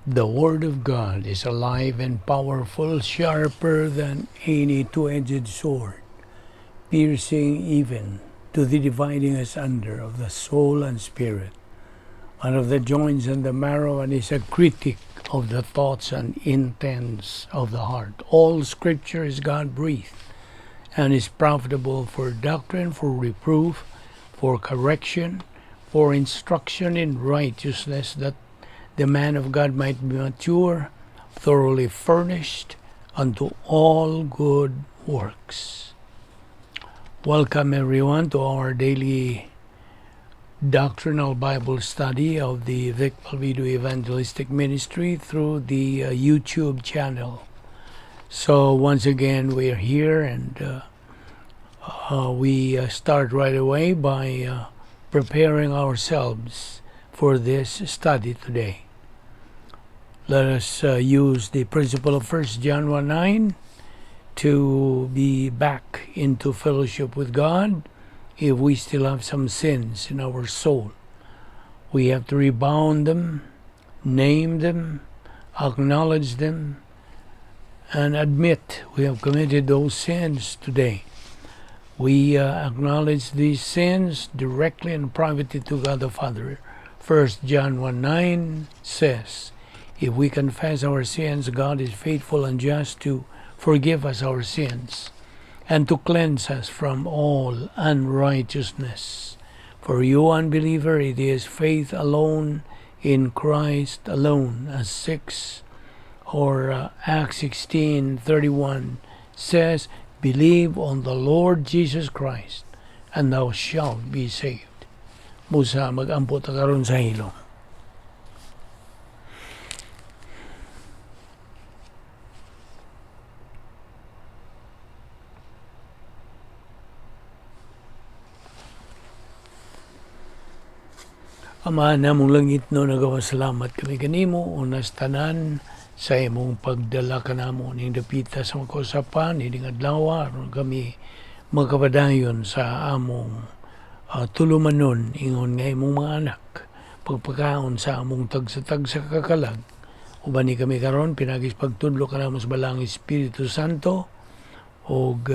The Word of God is alive and powerful, sharper than any two-edged sword, piercing even to the dividing asunder of the soul and spirit, and of the joints and the marrow, and is a critic of the thoughts and intents of the heart. All Scripture is God-breathed, and is profitable for doctrine, for reproof, for correction, for instruction in righteousness, that the man of God might be mature, thoroughly furnished unto all good works. Welcome everyone to our daily doctrinal Bible study of the Vic Balbido Evangelistic Ministry through the YouTube channel. So once again, we are here, and we start right away by preparing ourselves for this study today. Let us use the principle of 1 John 1:9 to be back into fellowship with God if we still have some sins in our soul. We have to rebound them, name them, acknowledge them, and admit we have committed those sins today. We acknowledge these sins directly and privately to God the Father. 1 John 1:9 says, if we confess our sins, God is faithful and just to forgive us our sins and to cleanse us from all unrighteousness. For you, unbeliever, it is faith alone in Christ alone, as 6 or Acts 16:31 says, believe on the Lord Jesus Christ and thou shalt be saved. Busa mag-ampo ta karon sa hilom. Ama namong langit no, nagapasalamat kami kanimo unas tanan sa imong pagdala kanamo ning dapita sa makausapan ining adlaw aron kami magkapadayon sa among tulumanon ingon nga imong mga anak, pagpakaon sa among tagsa-tagsa kakalag. Uban ni kami karon pinagis pagtudlo kanamo sa Balaang Espiritu Santo og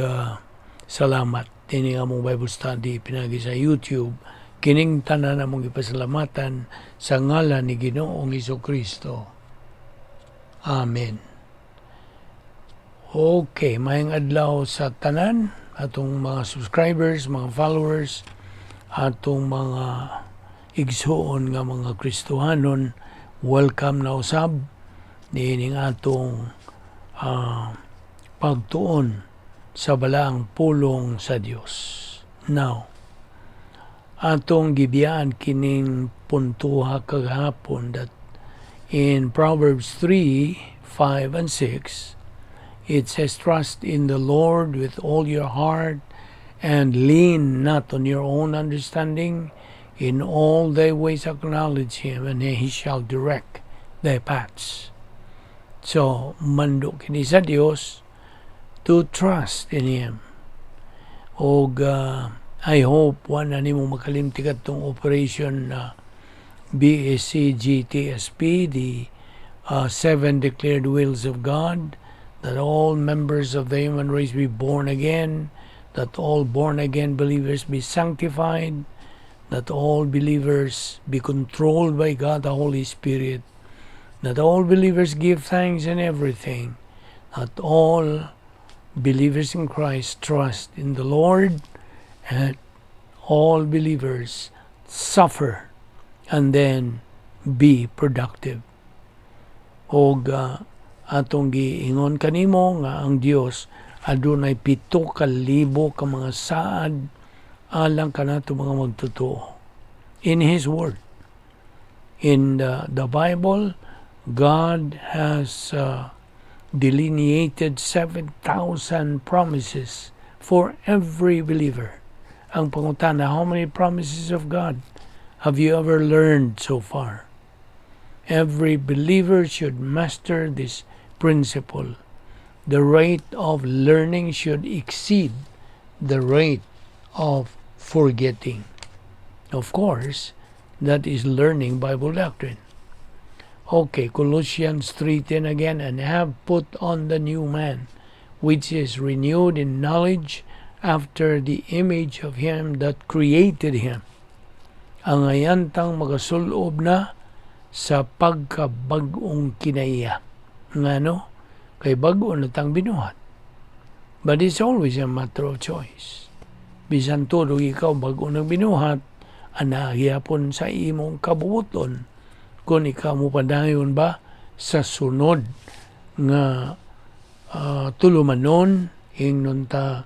salamat ining among Bible study pinagi sa YouTube. Kining tanan among gipasalamatan sa ngalan ni Ginoong Hesukristo. Amen. Okay, maayong adlaw sa tanan atong mga subscribers, mga followers, atong mga igsuon nga mga Kristohanon. Welcome na usab niining atong pagtuon sa balaang pulong sa Dios. Now, atong gibiyaan kining puntuha kagahapon that in Proverbs 3, 5, and 6, it says, trust in the Lord with all your heart and lean not on your own understanding. In all thy ways acknowledge Him, and He shall direct thy paths. So, mando kini sa Dios to trust in Him. Og I hope wa na nimo makalimti katong operation na BSCGTSP, the 7 declared wills of God, that all members of the human race be born again, that all born again believers be sanctified, that all believers be controlled by God the Holy Spirit, that all believers give thanks in everything, that all believers in Christ trust in the Lord, and all believers suffer and then be productive. Og atong giingon kanimo nga ang Dios adunay 7,000 ka mga saad alang kanato mga magtotoo. In His Word. In the Bible, God has delineated 7,000 promises for every believer. Ang pangutana, how many promises of God have you ever learned so far? Every believer should master this principle. The rate of learning should exceed the rate of forgetting. Of course, that is learning Bible doctrine. Okay, Colossians 3:10 again, "And have put on the new man, which is renewed in knowledge after the image of him that created him." Ang ayantang magasulob na sa pagkabag-ong kinaiya. Ngano? Kay bag-o na tang binuhat. But it's always a matter of choice. Bisan tuod ikaw bag-o nang binuhat, anaa gihapon sa imong kabubuton kung ikaw mo padayon ba sa sunod nga tulumanon, ingnon ta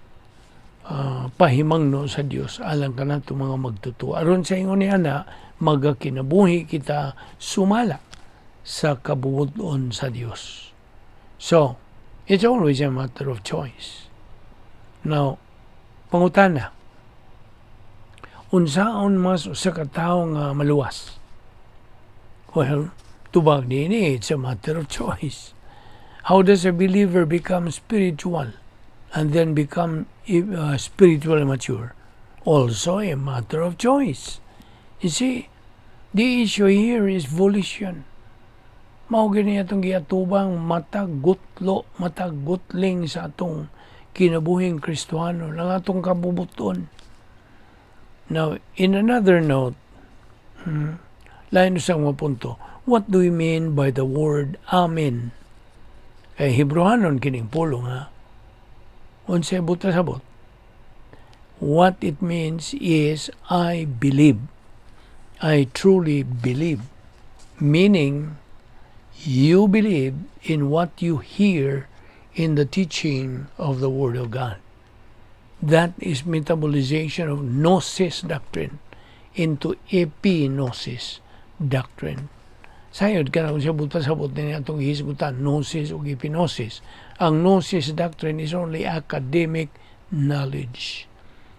pahimangno sa Dios alang kanato mga magtutuo. Aron sa ingon ni ana, magakinabuhi kita sumala sa kabubuton sa Dios. So, it's always a matter of choice. Now, pangutana, unsaon mas usa ka tawo nga maluwas? Well, tubag niini, it's a matter of choice. How does a believer become spiritual and then become spiritually mature? Also a matter of choice. You see, the issue here is volition. Mao gani atong giatubang matag gutlo, matag gutling sa atong kinabuhing Kristohano, ang atong kabubuton. Now, in another note, lain sa mga punto, what do we mean by the word "amen"? Kay Hebreohanon kining pulong, ha. Unsay buta sabot? What it means is "I believe." I truly believe. Meaning, you believe in what you hear in the teaching of the Word of God. That is metabolization of gnosis doctrine into epignosis doctrine. Sayod ka na kung siya buta sabot ni atong hisgutan, gnosis o epignosis. Ang gnosis doctrine is only academic knowledge.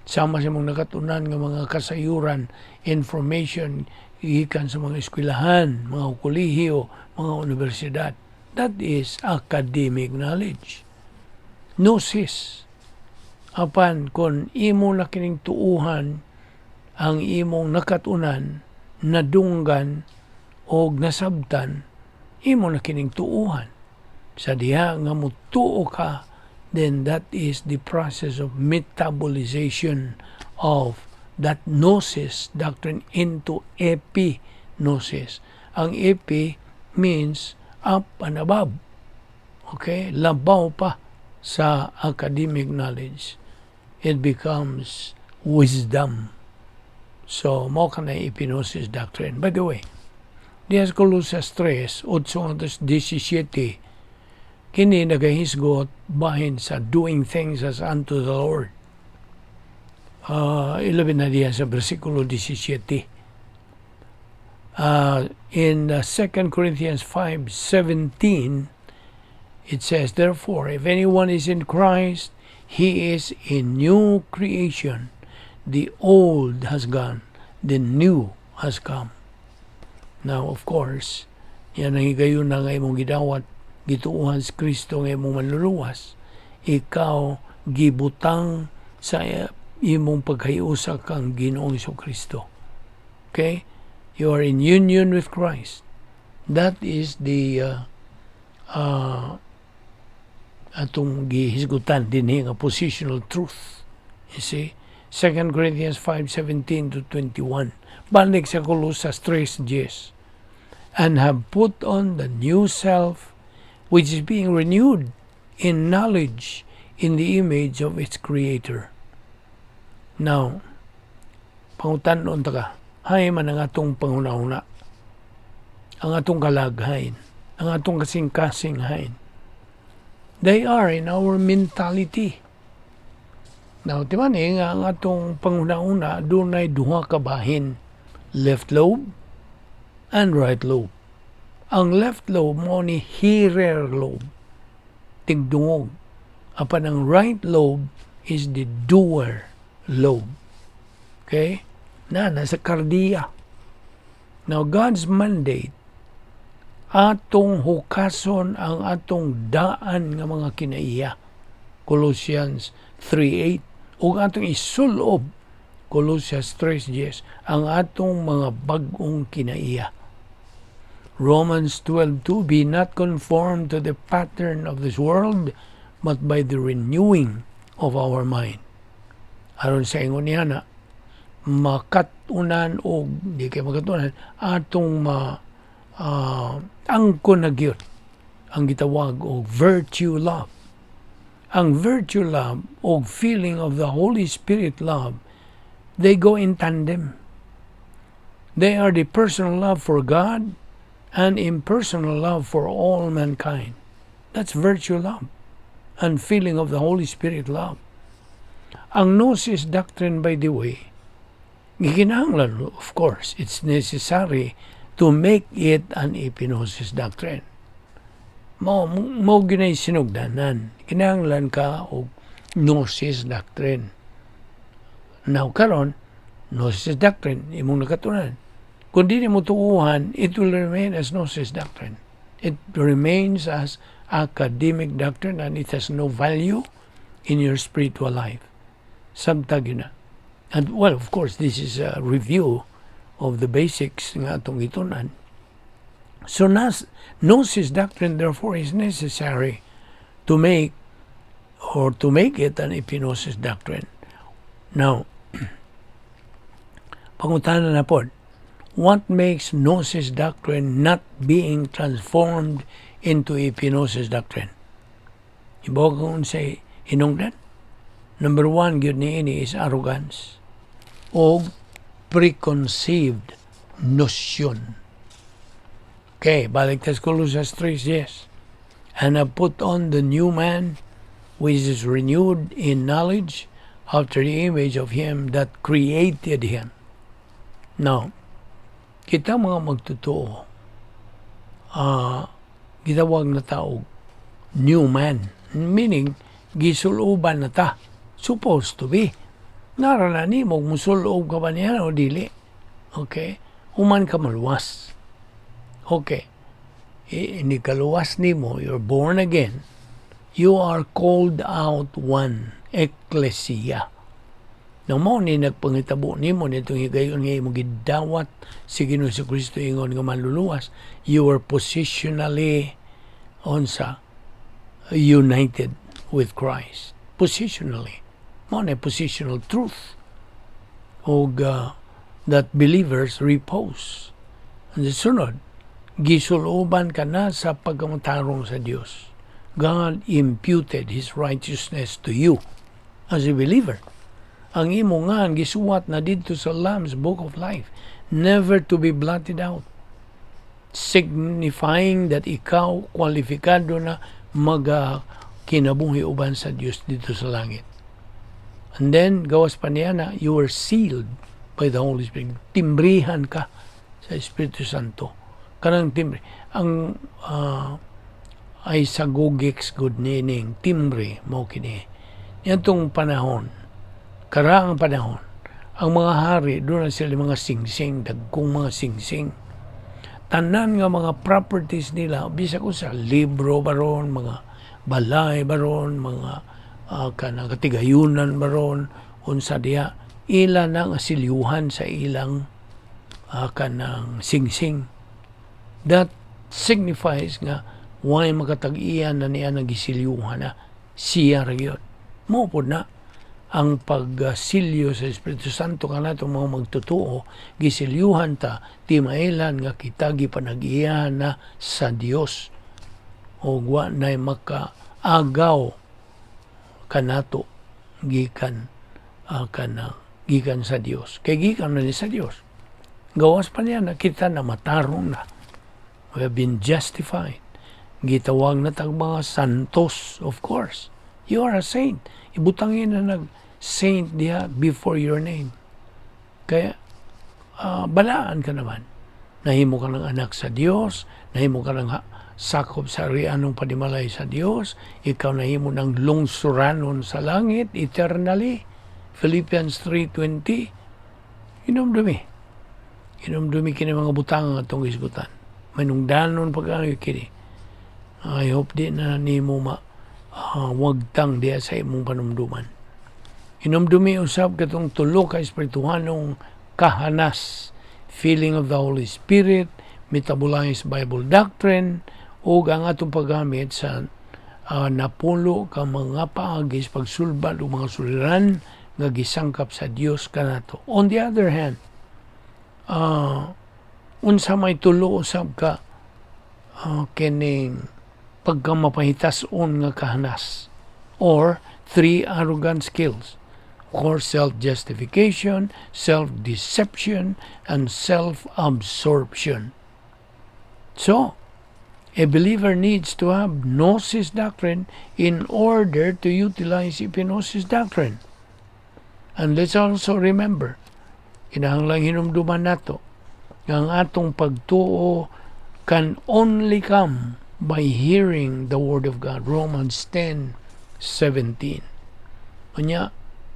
Sama sa mga nakatunan nga mga kasayuran, information, gikan sa mga eskwelahan, mga kolehiyo, mga universidad. That is academic knowledge. Gnosis. Apan kung imo na kining tuuhan ang imong nakatunan, nadunggan o nasabtan, imo na kining tuuhan. Sa diha nga mutuo ka, then that is the process of metabolization of that gnosis doctrine into epignosis. Ang epi means up and above. Okay? Labaw pa sa academic knowledge. It becomes wisdom. So, mao ka na epignosis doctrine. By the way, diya sa Colosas 3, 8 17, kini nagahisgot bahin sa doing things as unto the Lord. Ilabi na diya sa versikulo 17. In 2 Corinthians 5:17, it says, "Therefore, if anyone is in Christ, he is a new creation. The old has gone, the new has come." Now, of course, yan ang higayon na nga imong gidawat, gituuhan si Kristo nga imong manluluwas. Ikaw gibutang sa imong pagkahiusa kang Ginoong Kristo. Okay? You are in union with Christ. That is the atong gihisgutan dinhi nga positional truth. You see? 2 Corinthians 5:17 to 21. Balik sa Colosas 3:10. "And have put on the new self, which is being renewed in knowledge in the image of its creator." Now, pangutan-on ta ka, hain man ang atong panghuna-huna, ang atong kalag hain, ang atong kasing-kasing hain? They are in our mentality. Now, di ba ni nga ang atong panghuna-huna dunay duha ka bahin, left lobe and right lobe. Ang left lobe mao ni hearer lobe, tigdungog. Apan ang right lobe is the doer lobe. Okay? Na, nasa kardiya. Now, God's mandate, atong hukason ang atong daan nga mga kinaiya. Colossians 3:8. Ug atong isulob, Colossians 3:10, ang atong mga bag-ong kinaiya. Romans 12:2, "Be not conformed to the pattern of this world, but by the renewing of our mind." Aron sa ingon niya na makat-unan o di kay makatunan atong ma angkon na gyud ang gitawag og virtue love. Ang virtue love o feeling of the Holy Spirit love, they go in tandem. They are the personal love for God and impersonal love for all mankind. That's virtue love and feeling of the Holy Spirit love. Ang gnosis doctrine, by the way, gikinahanglan, of course, it's necessary to make it an epignosis doctrine. Mao ginay sinugdanan. Kinahanglan ka og gnosis doctrine. Now karon, gnosis doctrine imong nakatunan. Kung di mo tuuhan, it will remain as gnosis doctrine. It remains as academic doctrine and it has no value in your spiritual life. Samtag yun na. And well, of course, this is a review of the basics nga atong gitunan. So gnosis doctrine, therefore, is necessary to make or to make it an epignosis doctrine. Now, pangutana na po, what makes gnosis doctrine not being transformed into epignosis doctrine? Ibaw kung unsay hinungdan? Number one gyud ni ini is arrogance o preconceived notion. Okay, balik ta sa Colossians 3, yes. "And have put on the new man, which is renewed in knowledge after the image of him that created him." Now, kita mga magtotoo, gitawag na tao new man. Meaning, gisuloban na ta. Supposed to be. Nara na nimo, musulob ka ba niya o dili? Okay? Human ka maluwas. Okay. Hindi kaluwas nimo, you're born again. You are called out one, ecclesia. Now mao ni nagpangitabo nimo nitong higayon nga imong gidawat si Ginoo sa Kristo ingon nga manluluwas, you are positionally unsa united with Christ. Positionally. Mao na positional truth og that believers repose. And sunod, gisuloban ka na sa pagkamatarong sa Dios. God imputed His righteousness to you as a believer. Ang imo ngan gisuwat na didto sa Lamb's Book of Life, never to be blotted out. Signifying that ikaw kwalifikado na maga kinabuhi uban sa Dios didto sa langit. And then, gawas pa niya na, you were sealed by the Holy Spirit. Timbrihan ka sa Espiritu Santo. Kanang timbre. Ang isagogics gud nining timbre mo kini. Yantong panahon, karaang panahon, ang mga hari, doon na sila mga singsing, dagkong mga singsing. Tanan nga mga properties nila, bisag unsa libro baron, mga balay baron, mga kanang katigayunan baron, unsa diha, ila nang asilyuhan sa ilang kanang singsing. That signifies nga way makatag-iyan na niya nagisilyuhan na siya ra gyud. Mao pod na ang pagsilyo sa Espiritu Santo kanatong mga magtotoo, gisilyuhan ta timailan nga kita gipanag-iyahan na sa Dios o wa nay makaagaw kanato gikan kana gikan sa Dios, kay gikan na ni sa Dios. Gawas pa niya na kita na matarong na, we have been justified, gitawag na tag mga santos. Of course, you are a saint. Ibutangin na nag saint diha before your name, kaya balaan ka naman, nahimo ka ng anak sa Dios, nahimo ka ng sakop sa arianong panimalay sa Dios, ikaw nahimo ng lungsuranon sa langit eternally. Philippians 3:20. Hinumdumi. Hinumdumi kini mga butang nga atong hisgutan. Manungdanon pag kini. I hope di na nimo ma wagtang diya sa imong panumduman. Hinumdumi usab katong tulo ka espirituhanong kahanas: feeling of the Holy Spirit, Metabolized Bible Doctrine ug ang atong paggamit sa napulo ka mga paagi sa pagsulbad og mga suliran nga gisangkap sa Dios kanato. On the other hand, unsa may tulo usab ka kining pagkamapahitas-on nga kahanas or three arrogant skills or self-justification, self-deception, and self-absorption. So, a believer needs to have gnosis doctrine in order to utilize epignosis doctrine. And let's also remember, kinahanglang hinumduman nato nga ang atong pagtuo can only come by hearing the Word of God. Romans 10:17. Unya,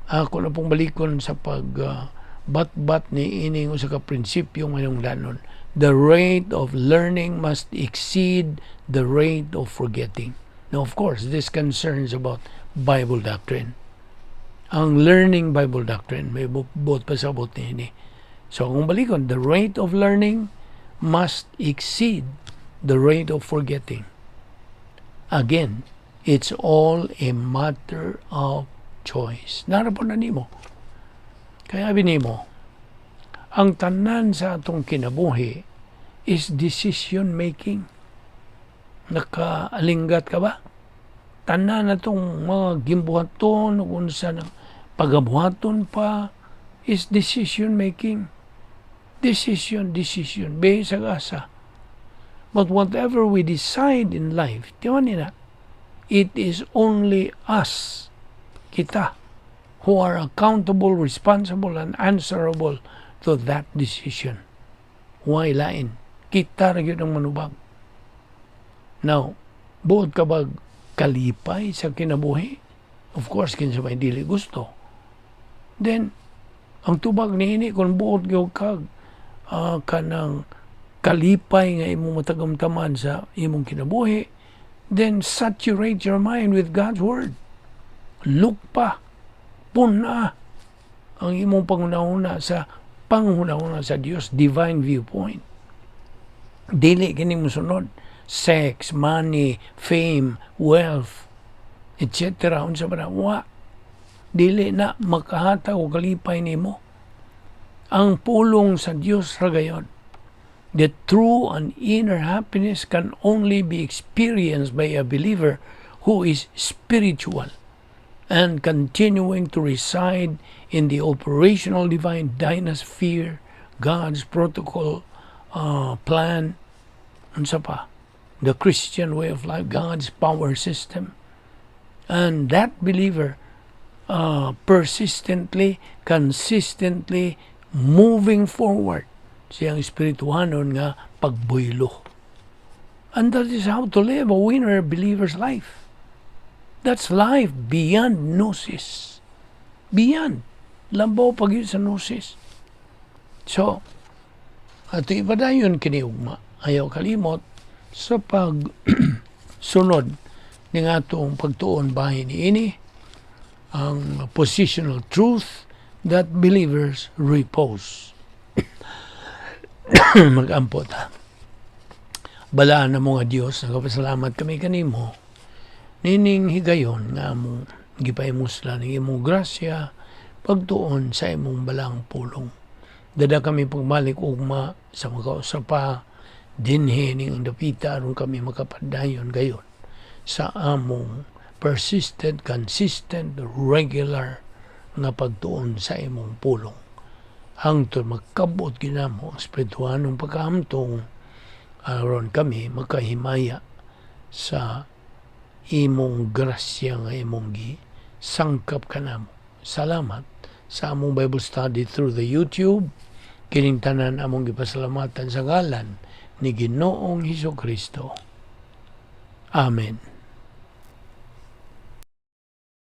ako na pong balikon sa pag bat-bat ni ining usa ka prinsipyo ngayong danon. The rate of learning must exceed the rate of forgetting. Now, of course, this concerns about Bible doctrine. Ang learning Bible doctrine, may buot pasabot ni ini. So, kung balikon, the rate of learning must exceed the rate of forgetting. Again, it's all a matter of choice. Nara po na nimo. Kaya abi nimo, ang tanan sa atong kinabuhi is decision making. Nakaalinggat ka ba? Tanan atong mga gimbuhaton ug unsa na pagabuhaton pa is decision making. Decision, decision, base asa. But whatever we decide in life, di ba nina? It is only us, kita, who are accountable, responsible, and answerable to that decision. Why lain? Kita ra gyud ang manubag. Now, buot ka ba kalipay sa kinabuhi? Of course, kinsa may dili gusto. Then, ang tubag niini kung buot gyud kag kanang kalipay nga imong matagamtaman sa imong kinabuhi, then saturate your mind with God's Word. Look pa, puna ang imong panghunahuna sa panghunahuna sa Dios, divine viewpoint. Dili kini mosunod sex, money, fame, wealth, etc. Unsa ba na? Wa. Dili na makahatag og kalipay nimo. Ang pulong sa Dios ra gayon. The true and inner happiness can only be experienced by a believer who is spiritual and continuing to reside in the operational divine dynasphere, God's protocol, plan, unsa pa, the Christian way of life, God's power system. And that believer persistently, consistently moving forward siyang espirituhanon nga pagbuylo. And that is how to live a winner believer's life. That's life beyond gnosis. Beyond. Lambaw pag yun sa gnosis. So, ato ipadayon kini ugma. Ayaw kalimot sa pag sunod ning atong pagtuon bahin niini ang positional truth that believers repose. Mag-ampo ta. Balaan na mo nga Dios, nagapasalamat kami kanimo nining higayon nga among gipaimuslan ng imong grasya pagtuon sa imong balang pulong. Dada kami pagbalik ugma sa makausa pa dinhi ning dapita aron kami makapadayon gayon sa among persistent, consistent, regular nga pagtuon sa imong pulong. Hangtod magkabot ginamo ang espirituhanong pagkahamtong aron kami makahimaya sa imong grasya nga imong gi sangkap kanamo. Salamat sa among Bible study through the YouTube. Kining tanan among gipasalamatan sa ngalan ni Ginoong Hesus Kristo. Amen.